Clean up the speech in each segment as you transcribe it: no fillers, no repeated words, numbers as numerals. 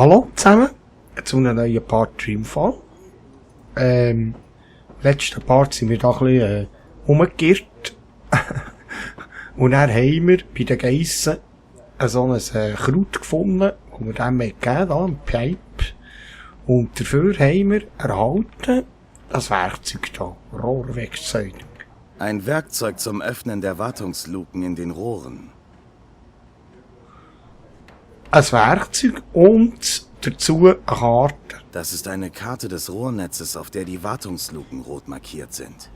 Hallo zusammen, zu einem neuen Part Dreamfall. Letzten Part sind wir da ein bisschen rumgeirrt. Und dann haben wir bei den Geissen so ein Kraut gefunden, das wir dem gegeben haben, ein Pipe. Und dafür haben wir erhalten das Werkzeug hier, Rohrwerkzeug. Ein Werkzeug zum Öffnen der Wartungsluken in den Rohren. Ein Werkzeug und dazu eine Karte. Das ist eine Karte des Rohrnetzes, auf der die Wartungsluken rot markiert sind.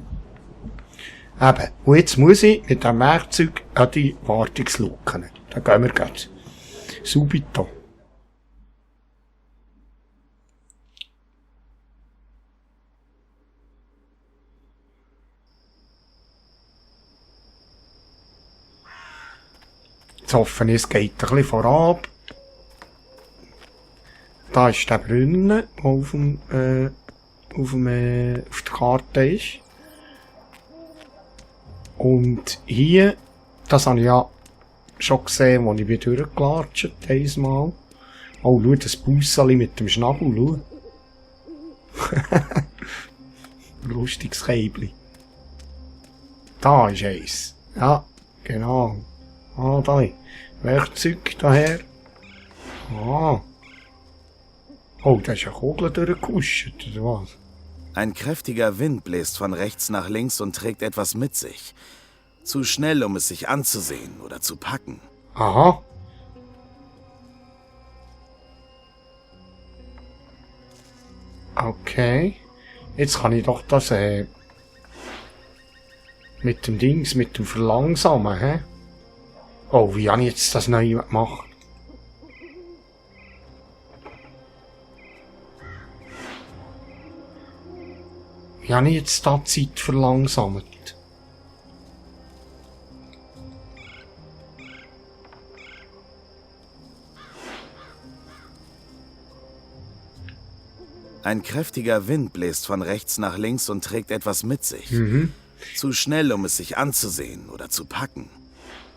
Eben, und jetzt muss ich mit dem Werkzeug an die Wartungsluken. Da gehen wir gleich. Subito. Jetzt hoffe ich, es geht ein bisschen vorab. Da ist der Brunnen, der auf der Karte ist. Und hier, das habe ich ja schon gesehen, als ich bin durchgelatscht, einmal. Oh, schau, das Busseli mit dem Schnabel, schau. Lustiges Käbli. Da ist eins. Ja, genau. Ah, da. Werkzeug daher. Ah. Oh, da ist eine Kugel durchgehuscht, oder was? Ein kräftiger Wind bläst von rechts nach links und trägt etwas mit sich. Zu schnell, um es sich anzusehen oder zu packen. Aha. Okay. Jetzt kann ich doch das mit dem Dings, mit dem Verlangsamen, hä? Oh, wie habe ich jetzt das neu gemacht? Wie habe ich jetzt da die Zeit verlangsamt? Ein kräftiger Wind bläst von rechts nach links und trägt etwas mit sich. Zu schnell, um es sich anzusehen oder zu packen.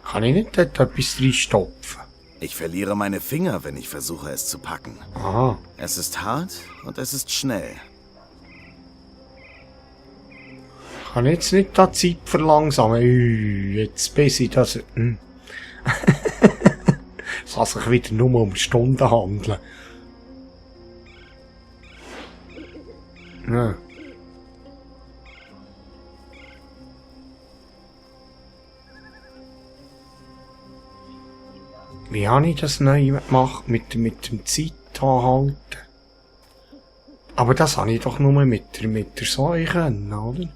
Kann ich nicht dort etwas reinstopfen? Ich verliere meine Finger, wenn ich versuche, es zu packen. Aha. Es ist hart und es ist schnell. Kann ich jetzt nicht da die Zeit verlangsamen? Jetzt bis ich das... Es kann sich wieder nur um Stunden handeln. Ja. Wie habe ich das neu gemacht mit dem Zeitanhalten? Aber das habe ich doch nur mit der Säule können, oder?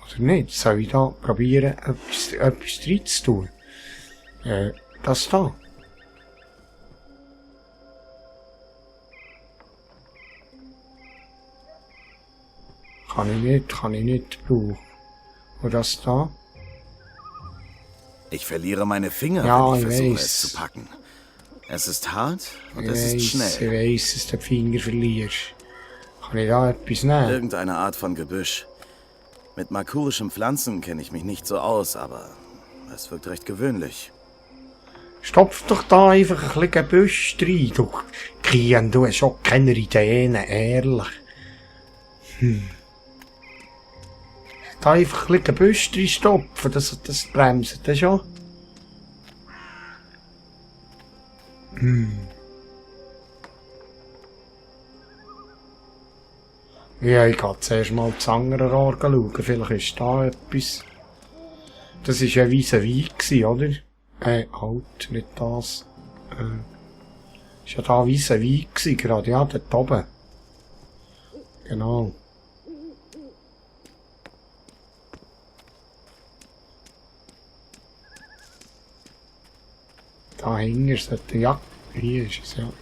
Oder nicht? Soll ich da probieren, etwas reinzutun? Das da. Kann ich nicht brauchen. Und das da? Ich verliere meine Finger, Ja, wenn ich versuche, weiss. es zu packen. Es ist hart und Ich es ist weiss, schnell. Ich weiss, dass du den Finger verlierst. Kann ich da etwas nehmen? Irgendeine Art von Gebüsch. Mit makurischen Pflanzen kenne ich mich nicht so aus, aber es wirkt recht gewöhnlich. Stopf doch da einfach ein bisschen Gebüsch rein, du Kian, du hast auch keine Ideen, ehrlich. Da einfach ein bisschen Gebüsch rein stopfen, das bremst das schon. Ja, ich gehe zuerst mal das andere Rohr schauen, vielleicht ist da etwas. Das war ja vis-à-vis, oder? Halt, nicht das. Ist ja da vis-à-vis gerade, ja, dort oben. Genau. Da hinten sollte, ja, hier ist es, ja.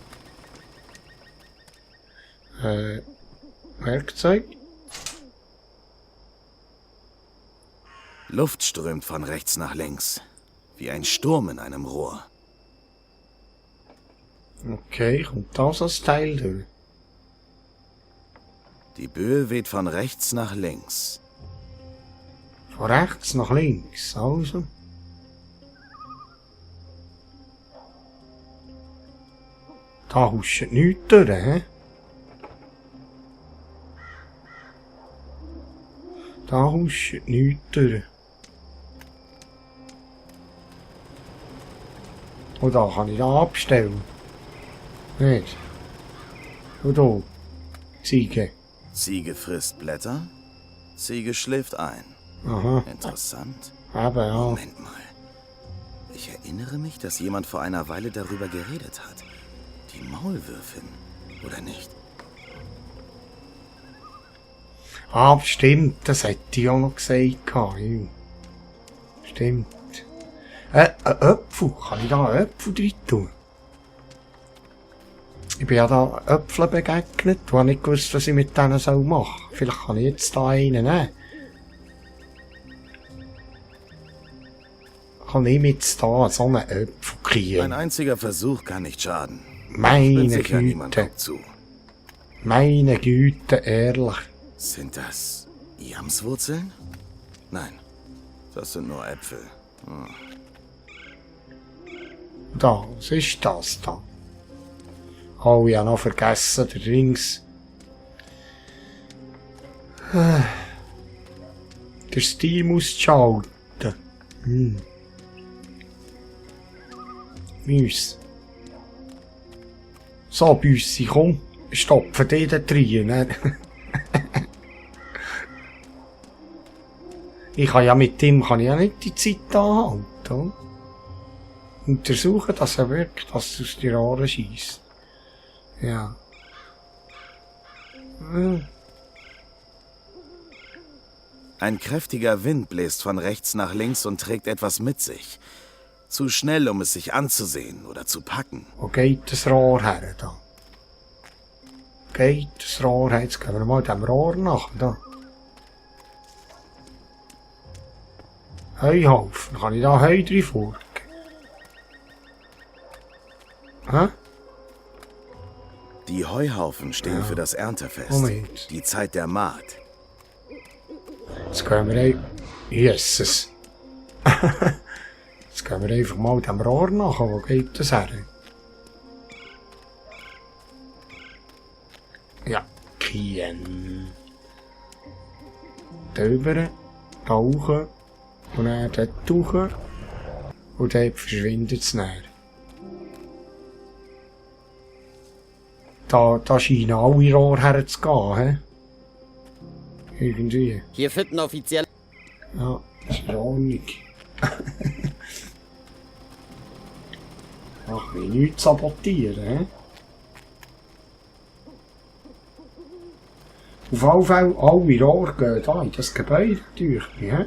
Werkzeug. Luft strömt von rechts nach links. Wie ein Sturm in einem Rohr. Okay, kommt da so ein Teil durch? Die Böe weht von rechts nach links. Von rechts nach links, also. Da huscht nichts durch, hä? Da huscht nichts durch. Und da kann ich da abstellen. Nicht? Und da. Ziege. Ziege frisst Blätter, Ziege schläft ein. Aha. Interessant. Eben, ja. Moment mal. Ich erinnere mich, dass jemand vor einer Weile darüber geredet hat. Die Maulwürfin, oder nicht? Ah, stimmt. Das hätte ich auch noch gesagt. Ja. Stimmt. Äpfel. Kann ich da Äpfel drin tun? Ich bin ja da Äpfel begegnet und habe nicht gewusst, was ich mit denen machen soll. Vielleicht kann ich jetzt da einen nehmen. Kann ich mit da so einen Äpfel kriegen? Ein einziger Versuch kann nicht schaden. Meine Sicher, niemand Güte. guckt zu. Meine Güte, ehrlich. Sind das Yamswurzeln? Nein, das sind nur Äpfel. Hm. Da, was ist das da? Oh, ich habe noch vergessen, der Rings. Der Steam auszuschalten. Müs. So, Büssi, komm. Stopfen die da drin, ne? Ich kann ja mit dem nicht die Zeit anhalten. Untersuchen, dass er wirkt, dass es aus die Ohren schießt. Ja. Ein kräftiger Wind bläst von rechts nach links und trägt etwas mit sich. Zu schnell, um es sich anzusehen oder zu packen. Wo geht das Rohr her, da? Geht das Rohr her? Jetzt gehen wir mal dem Rohr nach, da. Heuhaufen. Kann ich da Heu drin folgen? Hä? Die Heuhaufen stehen für das Erntefest. Moment. Die Zeit der Mahd. Jetzt gehen wir Jesus. Jetzt gehen wir einfach mal dem Rohr nach. Wo geht das her? Ja, Kien. Da rüber, da hoch, und dann dort hoch, und dort verschwindet es näher. Da scheinen alle Rohre herzugehen, hä? Irgendwie. Hier finden offiziell. Ja, ist in Ordnung. Ach, ich will nichts sabotieren, hä? Auf jeden Fall, alle Rohre gehen da in das Gebäude durch, hä?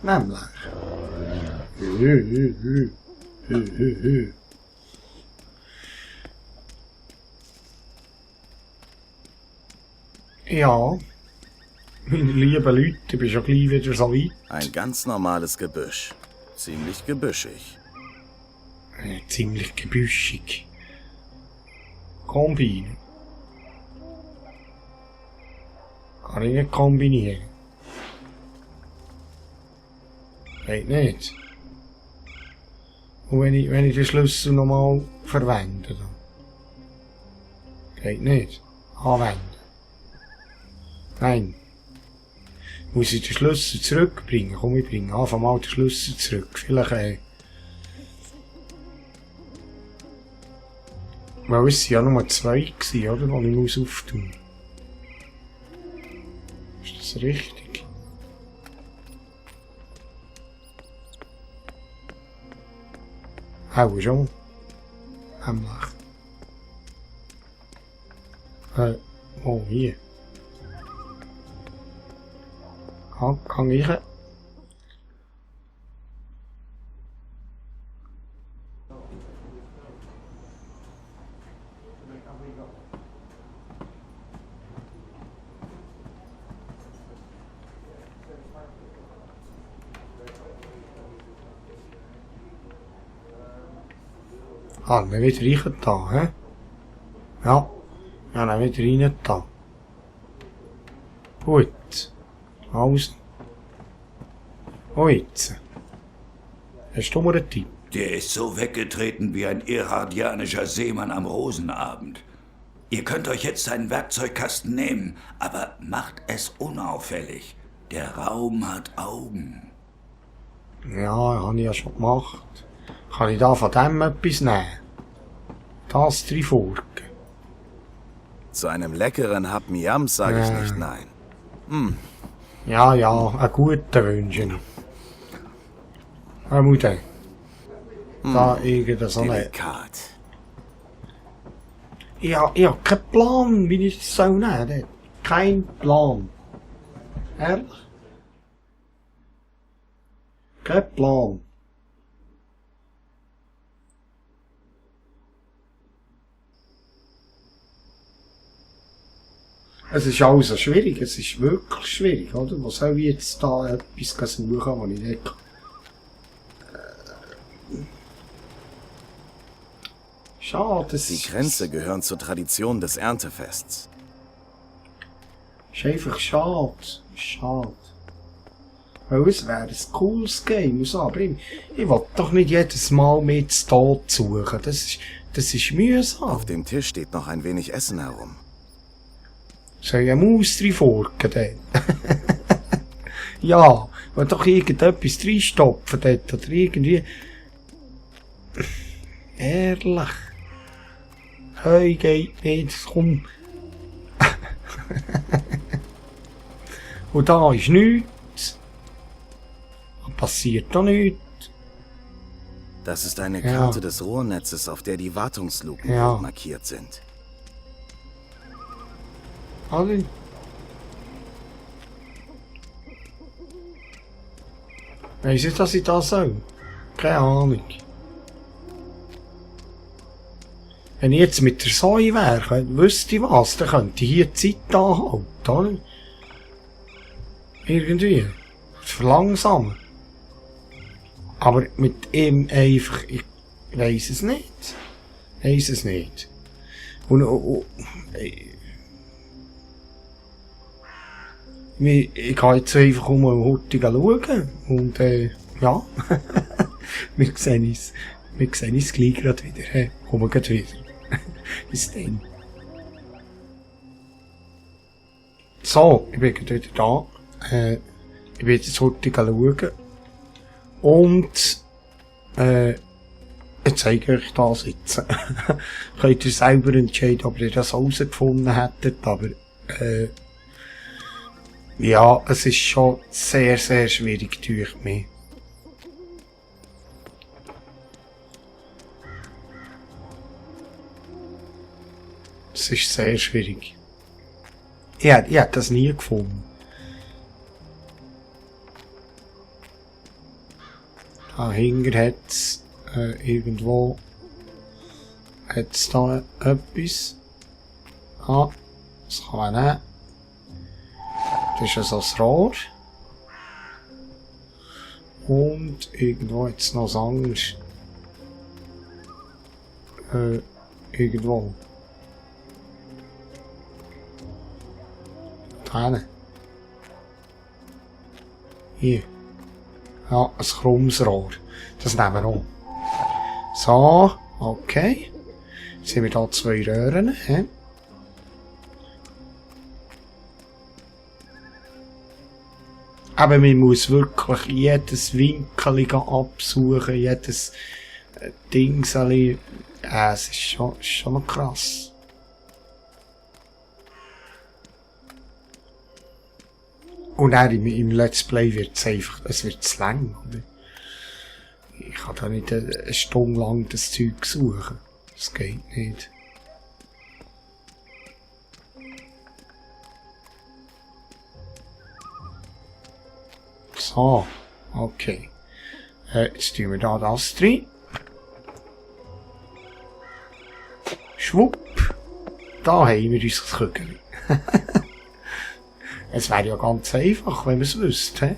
Nämlich. Ja, meine lieben Leute, ich bin schon gleich wieder so weit. Ein ganz normales Gebüsch. Ziemlich gebüschig. Ziemlich gebüschig. Kombinieren. Kann ich nicht kombinieren. Geht nicht. Und wenn ich den Schlüssel nochmal verwende, dann. Geht nicht. Anwenden. Nein. Muss ich den Schlüssel zurückbringen? Komm, ich bringe einfach mal den Schlüssel zurück. Vielleicht, weil es ja nur 2 gewesen, oder? Die ich muss auftun. Ist das richtig? Auch schon. Hemmlich. Oh, hier. Kann ich? Ah, dann wieder rein da, hä? Ja. Ja, dann wieder rein da. Gut. Also. Oh, jetzt. Hast du mal einen Tipp? Der ist so weggetreten wie ein irradianischer Seemann am Rosenabend. Ihr könnt euch jetzt seinen Werkzeugkasten nehmen, aber macht es unauffällig. Der Raum hat Augen. Ja, habe ich ja schon gemacht. Kann ich da von dem etwas nehmen? Das Trifurken. Zu einem leckeren Hap Miam sage ich nicht nein. Ja, einen guten wünsche ich. Mutter. Da irgendeine so eine... Delikat. Ich hab keinen Plan, wie ich das soll nehmen. Kein Plan. Ehrlich? Kein Plan. Es ist also schwierig, es ist wirklich schwierig, oder? Was soll ich jetzt da etwas suchen, was ich nicht kann? Schade, das Die ist... Kränze gehören zur Tradition des Erntefests. Ist einfach schade. Schade. Weil es wäre ein cooles Game, so, aber ich will doch nicht jedes Mal mit zu Tod suchen. Das ist mühsam. Auf dem Tisch steht noch ein wenig Essen herum. Soll ich eine Maus drin forken dort? Ja, will doch irgendetwas reinstopfen dort, oder irgendwie... Ehrlich. Hey, geht nicht, komm. Und da ist nichts. Da passiert da nichts. Das ist eine Ja. Karte des Rohrnetzes, auf der die Wartungsluken Ja. rot markiert sind. Also. Weiss ich, dass ich das soll? Keine Ahnung. Wenn ich jetzt mit der Säue wäre, wüsste ich was, dann könnte ich hier die Zeit anhalten, oder? Irgendwie. Verlangsamen. Aber mit ihm einfach, ich weiss es nicht. Weiss es nicht. Und ich kann jetzt einfach hurtig schauen. Und, ja. wir sehen uns gleich gerade wieder. Hey, kommen wir gerade wieder. Bis dann. So, ich bin gerade wieder da. Ich will jetzt hurtig schauen. Und, ich zeige euch das jetzt. Könnt ihr selber entscheiden, ob ihr das herausgefunden hättet, aber, ja, es ist schon sehr, sehr schwierig durch mich. Es ist sehr schwierig. Ich hätte das nie gefunden. Dahinter hat's irgendwo hat's da etwas. Ah, das kann man nehmen. Das ist also das Rohr. Und irgendwo hat's noch was anderes. Irgendwo. Da. Hier. Ja, ein krummes Rohr. Das nehmen wir auch. So, okay. Jetzt haben wir hier 2 Röhren. He? Aber man muss wirklich jedes Winkel absuchen, jedes Dingseli. Es ist schon noch krass. Und dann im Let's Play wird es wird zu lang, oder? Ich kann da nicht eine Stunde lang das Zeug suchen. Das geht nicht. So, okay. Jetzt tun wir da das drin. Schwupp. Da haben wir unser Kügel. Es wäre ja ganz einfach, wenn wir es wüssten.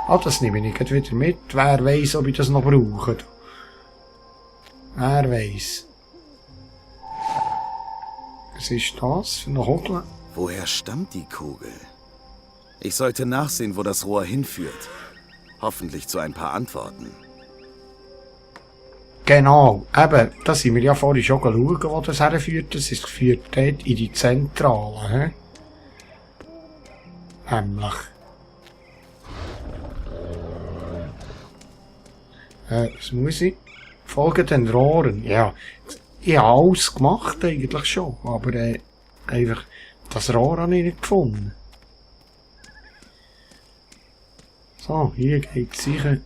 Ah, das nehme ich gleich wieder mit. Wer weiss, ob ich das noch brauche. Wer weiss. Was ist das für eine Hodle? Woher stammt die Kugel? Ich sollte nachsehen, wo das Rohr hinführt. Hoffentlich zu ein paar Antworten. Genau, eben, da sind wir ja vorhin schon schauen, wo das herführt. Das führt dort in die Zentrale, Nämlich. Was muss ich? Folge den Rohren. Ja, ich habe alles gemacht eigentlich schon, aber einfach das Rohr habe ich nicht gefunden. So, hier geht's sicher.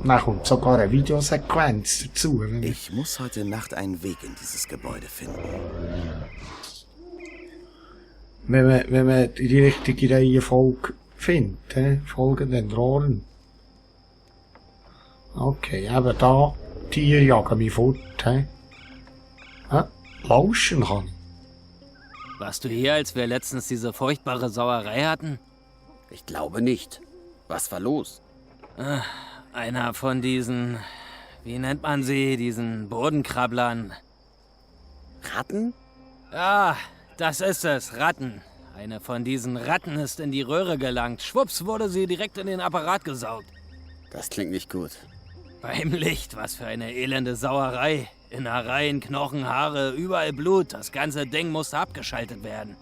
Dann kommt sogar eine Videosequenz dazu. Ich muss heute Nacht einen Weg in dieses Gebäude finden. Wenn man die richtige Reihenfolge findet, folgen den Rohren. Okay, eben da, Tiere jagen mich fort, lauschen kann ich. Warst du hier, als wir letztens diese furchtbare Sauerei hatten? Ich glaube nicht. Was war los? Einer von diesen, wie nennt man sie, diesen Bodenkrabblern. Ratten? Ja, das ist es, Ratten. Eine von diesen Ratten ist in die Röhre gelangt. Schwupps wurde sie direkt in den Apparat gesaugt. Das klingt nicht gut. Beim Licht, was für eine elende Sauerei. Innereien, Knochen, Haare, überall Blut. Das ganze Ding musste abgeschaltet werden.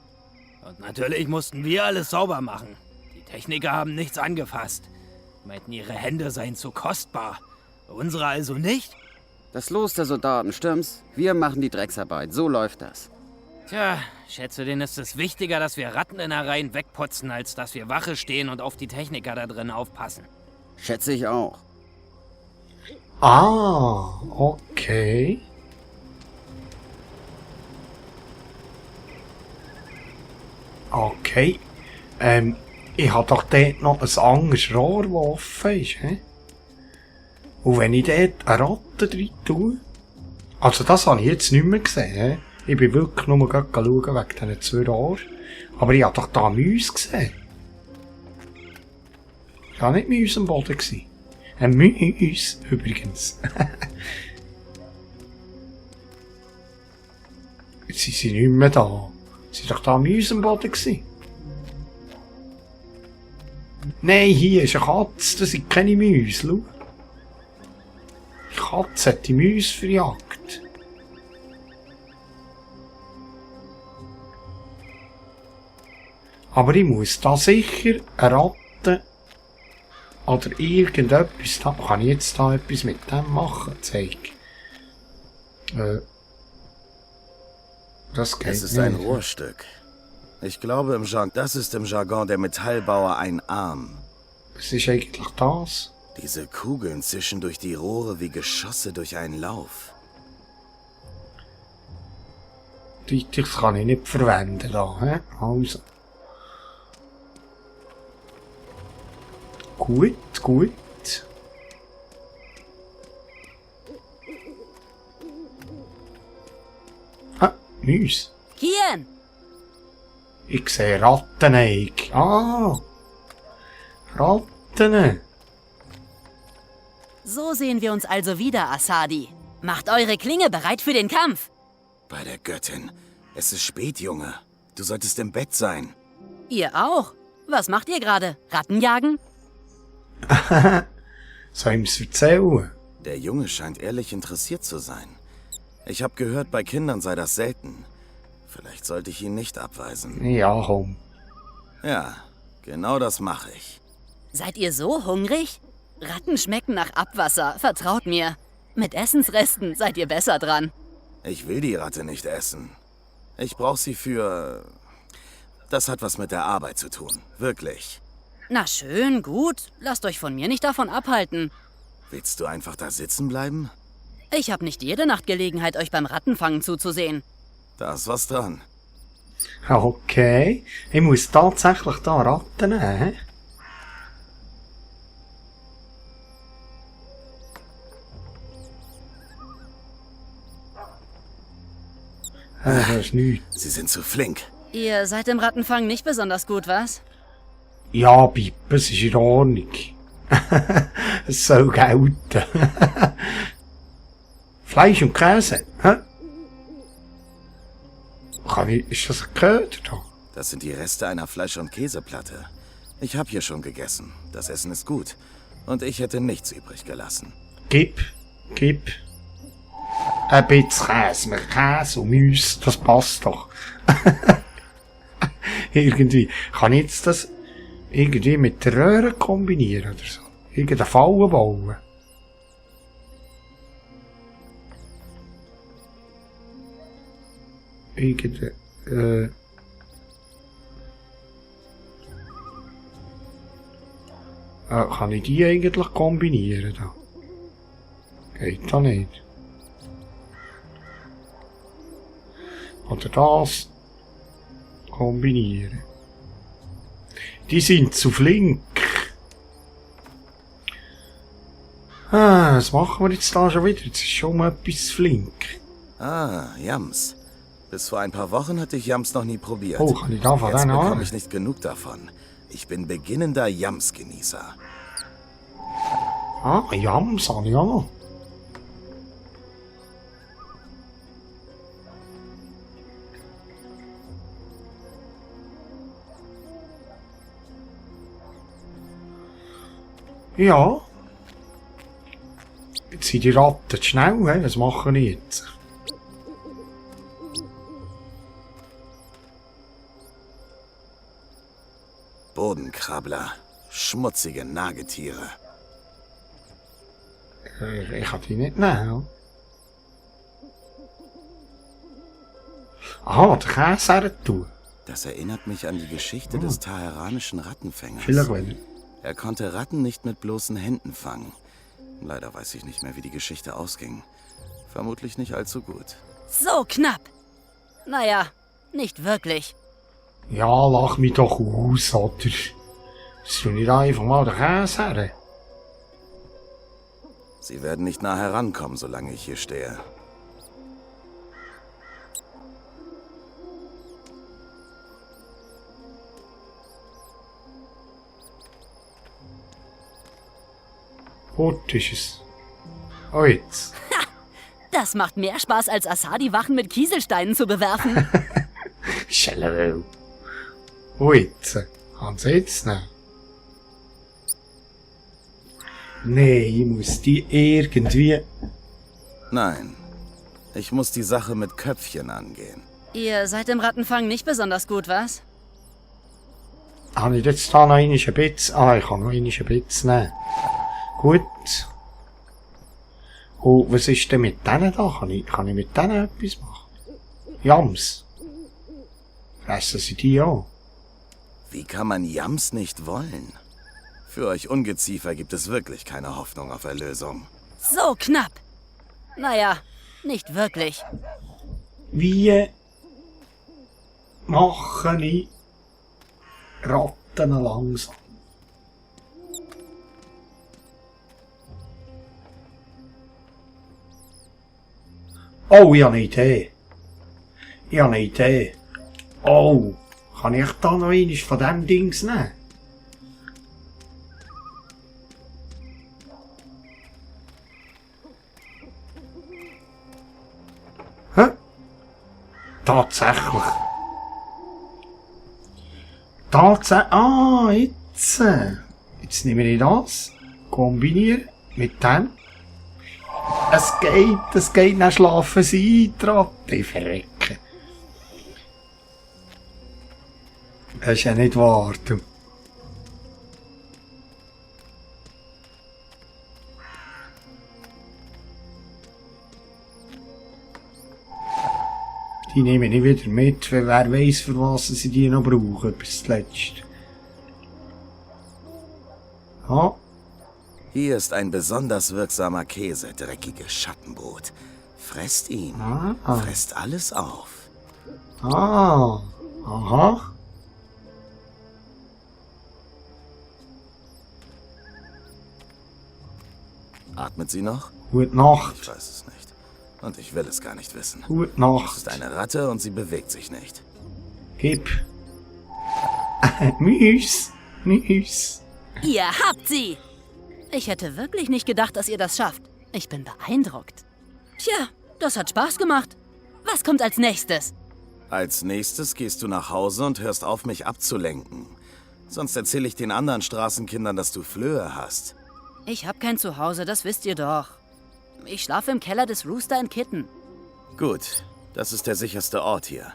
Und natürlich mussten wir alles sauber machen. Die Techniker haben nichts angefasst. Meinten, ihre Hände seien zu kostbar. Unsere also nicht? Das Los der Soldaten, stimmt's? Wir machen die Drecksarbeit, so läuft das. Tja, schätze, denen ist es wichtiger, dass wir Ratteninnereien wegputzen, als dass wir Wache stehen und auf die Techniker da drin aufpassen. Schätze ich auch. Ah, okay. Okay. Ich habe doch dort noch ein anderes Rohr, das offen ist, Und wenn ich dort eine Ratte rein tue... Also das habe ich jetzt nicht mehr gesehen, Ich bin wirklich nur gerade schauen wegen diesen 2 Rohren. Aber ich habe doch da Mäuse gesehen. Ich war nicht Mäuse am Boden gewesen. Ein Mäuse, übrigens. Jetzt sind sie nicht mehr da. Sie doch da Mäuse am Boden gewesen. Nein, hier ist eine Katze, das sind keine Mäuse, schau. Die Katze hat die Mäuse verjagt. Aber ich muss da sicher eine Ratte oder irgendetwas da. Kann ich jetzt da etwas mit dem machen? Zeig. Das geht Es ist nicht. ein Rohrstück. Ich glaube, das ist im Jargon der Metallbauer ein Arm. Was ist eigentlich das? Diese Kugeln zischen durch die Rohre wie Geschosse durch einen Lauf. Das kann ich nicht verwenden da, Also. Gut. Mäuse. Kian! Ich sehe Ratteneig. Ratten. So sehen wir uns also wieder, Asadi. Macht eure Klinge bereit für den Kampf. Bei der Göttin. Es ist spät, Junge. Du solltest im Bett sein. Ihr auch? Was macht ihr gerade? Ratten jagen? Soll ich es erzählen? Der Junge scheint ehrlich interessiert zu sein. Ich habe gehört, bei Kindern sei das selten. Vielleicht sollte ich ihn nicht abweisen. Ja, komm. Ja, genau das mache ich. Seid ihr so hungrig? Ratten schmecken nach Abwasser, vertraut mir. Mit Essensresten seid ihr besser dran. Ich will die Ratte nicht essen. Ich brauche sie für... Das hat was mit der Arbeit zu tun. Wirklich. Na schön, gut. Lasst euch von mir nicht davon abhalten. Willst du einfach da sitzen bleiben? Ich habe nicht jede Nacht Gelegenheit, euch beim Rattenfangen zuzusehen. Da ist was dran. Okay. Ich muss tatsächlich da Ratten nehmen. Das ist nichts. Sie sind zu flink. Ihr seid im Rattenfang nicht besonders gut, was? Ja, Pippe, es ist in Ordnung. Es soll gelten. Fleisch und Käse, Ist das ein Köder da? Das sind die Reste einer Fleisch- und Käseplatte. Ich habe hier schon gegessen. Das Essen ist gut. Und ich hätte nichts übrig gelassen. Gib. Ein bisschen Käse. Mit Käse und Müs, das passt doch. Irgendwie. Kann ich jetzt das irgendwie mit der Röhre kombinieren oder so? Irgendeine Falle bauen? Kann ich die eigentlich kombinieren da? Geht da nicht. Oder das kombinieren. Die sind zu flink. Was machen wir jetzt da schon wieder? Jetzt ist schon mal etwas flink. Ah, Yams. Bis vor ein paar Wochen hatte ich Yams noch nie probiert. Oh, kann ich da von Jetzt denen bekomme haben? ich nicht genug davon. Ich bin beginnender Yams-Genießer. Ah, Yams habe ich auch noch. Ja. Jetzt sind die Ratten schnell, he? Was machen die jetzt? Bodenkrabbler. Schmutzige Nagetiere. Ich kann die nicht nehmen. Aha, der Käse hertun. Das erinnert mich an die Geschichte des taheranischen Rattenfängers. Vielleicht wenn. Er konnte Ratten nicht mit bloßen Händen fangen. Leider weiß ich nicht mehr, wie die Geschichte ausging. Vermutlich nicht allzu gut. So knapp. Naja, nicht wirklich. Ja, lach mich doch aus, oder? Das tue ich einfach mal den Käse her. Sie werden nicht nah herankommen, solange ich hier stehe. Gut ist es. Oh, jetzt. Das macht mehr Spaß, als Asadi-Wachen mit Kieselsteinen zu bewerfen. Schello. Oh, jetzt. Kann sie jetzt nehmen? Nee, ich muss die irgendwie... Nein, ich muss die Sache mit Köpfchen angehen. Ihr seid im Rattenfang nicht besonders gut, was? Habe ich jetzt da noch ein bisschen... Ah, ich kann noch ein bisschen nehmen. Gut. Und was ist denn mit denen da? Kann ich mit denen etwas machen? Yams. Fressen sie die auch? Wie kann man Yams nicht wollen? Für euch Ungeziefer gibt es wirklich keine Hoffnung auf Erlösung. So knapp. Naja, nicht wirklich. Wie mache ich Ratten langsam? Oh, ich habe eine Idee. Oh, kann ich da noch eines von dem Dings nehmen? Hä? Tatsächlich. Ah, jetzt. Jetzt nehme ich das, kombiniere mit dem. Es geht, dann schlafen sie ein, Ratte, ich verrecke. Das ist ja nicht wahr, du. Die nehmen ich wieder mit, weil wer weiss, für was sie die noch brauchen, bis zuletzt. Ja. Hier ist ein besonders wirksamer Käse, dreckiges Schattenbrot. Fresst ihn. Fresst alles auf. Ah. Aha. Atmet sie noch? Gute Nacht. Ich weiß es nicht. Und ich will es gar nicht wissen. Gute Es Nacht. ist eine Ratte und sie bewegt sich nicht. Gib. Müs. Ihr habt sie! Ich hätte wirklich nicht gedacht, dass ihr das schafft. Ich bin beeindruckt. Tja, das hat Spaß gemacht. Was kommt als nächstes? Als nächstes gehst du nach Hause und hörst auf, mich abzulenken. Sonst erzähle ich den anderen Straßenkindern, dass du Flöhe hast. Ich hab kein Zuhause, das wisst ihr doch. Ich schlafe im Keller des Rooster in Kitten. Gut, das ist der sicherste Ort hier.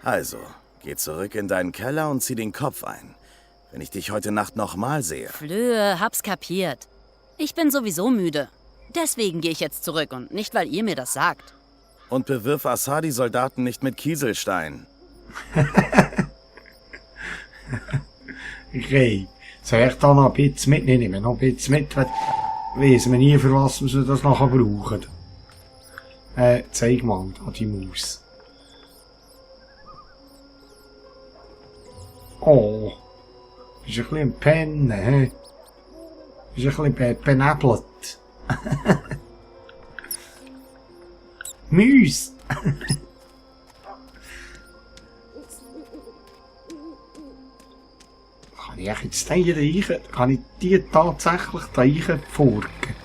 Also, geh zurück in deinen Keller und zieh den Kopf ein. Wenn ich dich heute Nacht nochmal sehe. Flöhe, hab's kapiert. Ich bin sowieso müde. Deswegen gehe ich jetzt zurück und nicht, weil ihr mir das sagt. Und bewirf Assadi-Soldaten nicht mit Kieselstein. Okay. Soll ich da noch ein bisschen mitnehmen? Noch ein bisschen mit. Weiss man nie, für was wir das nachher brauchen. Zeig mal da die Maus. Oh. Ist ein bisschen Pennen, hä? Ist ein bisschen benebelt. Mäus! Kann ich jetzt hier rein? Kann ich die tatsächlich da reinfurken?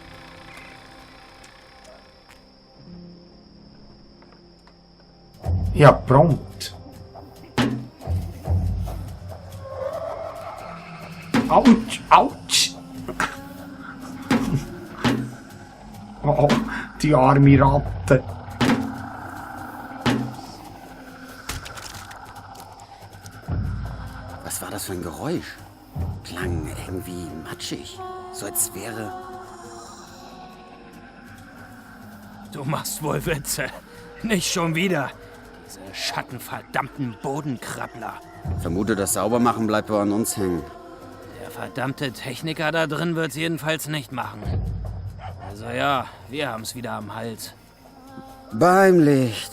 Ja, prompt. Autsch, autsch! Oh, die arme Ratte. Was war das für ein Geräusch? Klang irgendwie matschig. So als wäre... Du machst wohl Witze. Nicht schon wieder. Diese schattenverdammten Bodenkrabbler. Vermute, das Saubermachen bleibt wohl an uns hängen. Der verdammte Techniker da drin wird's jedenfalls nicht machen. Also ja, wir haben's wieder am Hals. Beim Licht.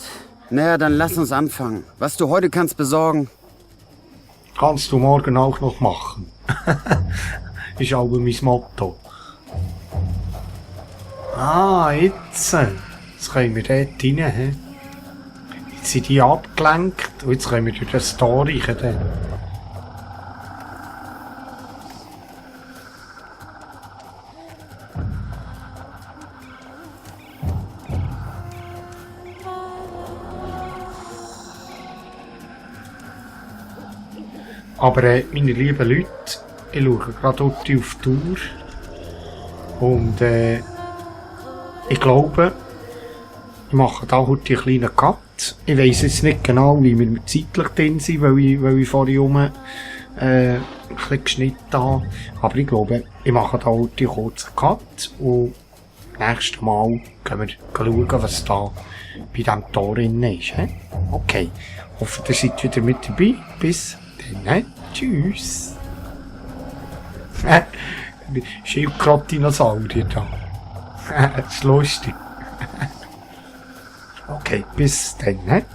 Naja, dann lass uns anfangen. Was du heute kannst besorgen. Kannst du morgen auch noch machen. Ist aber mein Motto. Ah, jetzt. Jetzt können wir dort rein. He? Jetzt sind die abgelenkt und jetzt können wir durch das Tor rein. Aber meine lieben Leute, ich schaue gerade auf die Uhr und ich glaube, ich mache da heute einen kleinen Cut. Ich weiss jetzt nicht genau, wie wir zeitlich drin sind, weil ich vorhin ein bisschen geschnitten habe. Aber ich glaube, ich mache da heute einen kurzen Cut und nächstes Mal können wir schauen, was da bei diesem Tor drin ist. He? Okay, ich hoffe, ihr seid wieder mit dabei. Bis dann. Tschüss. Schildkröten-Dinosaurier da. Das ist lustig. Okay, bis dann.